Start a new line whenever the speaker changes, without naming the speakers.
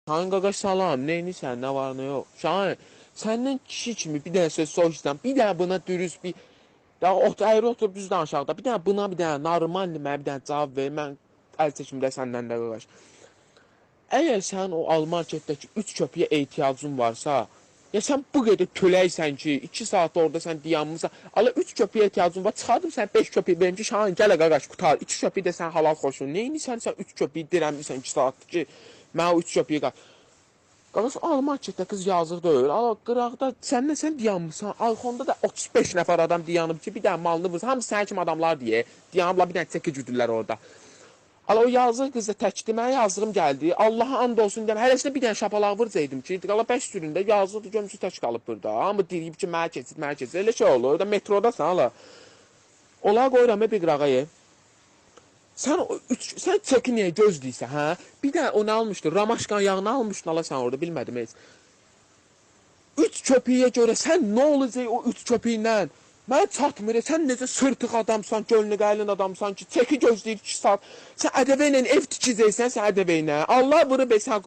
Şahin qaqaş salam, neynirsən, nə var, nə yox? Şahin, səndən kişi kimi bir dənə söz soruşsam, bir dənə buna dürüst bir da otur, əyri oturub düz danışaq da. Bir dənə buna bir dənə normal mənə bir dənə cavab ver. Mən əl çəkim də səndən də qaqaş. Əgər sənin o Almarketdəki 3 köpüyə ehtiyacın varsa, ya sən bu qədər köləksən ki, 2 saat orada sən dayanmısan. Ala 3 köpüyə ehtiyacın var. Çıxardım sən 5 köpük verim ki, Şahin gəl qaqaş qutar. 2 köpük də sən halal xoşun. Neynirsən sən 3 köpüyü dirənmirsən 2 saatdır ki, mənə o 3 köpüyü qat. Qaqaş Almarketdə qız yazıq deyil. Ala qıraqda səndən sən dayanmısan. Arxanda da 35 nəfər adam dayanıb ki, bir dənə malını vursun. Hamısı sənin kimi adamlar deyə. Dayanıblar bir dənə çəki güdürlər orada. Ala o yazıq qız da təkdir. Mənə yazığım gəldi. Allaha and olsun deyəm. Hələsinə bir dənə şapalaq vurcaydım ki, qala 5 süründə yazıqdır, gömsü tək qalıb burada. Hamı deyib ki, mənə keçir, mənə keçir. Elə şey olur. Da metrodasan ala. Ola qoyuram bir qırağa ye. Sən o üç, sən çəki niyə gözləyirsən, hə? Bir də o nə almışdı? Ramaşqan yağını almışdın ala sən orada, bilmədim heç. 3 köpüyə görə sən nə olacaq o 3 köpüklə? Mənə çatmır. Sən necə sırtıq adamsan, gönlü qəlin adamsan ki, çəki gözləyir 2 saat. Sən ədəvə ilə ev tikəcəksən, sən ədəvə ilə. Allah vurub sən.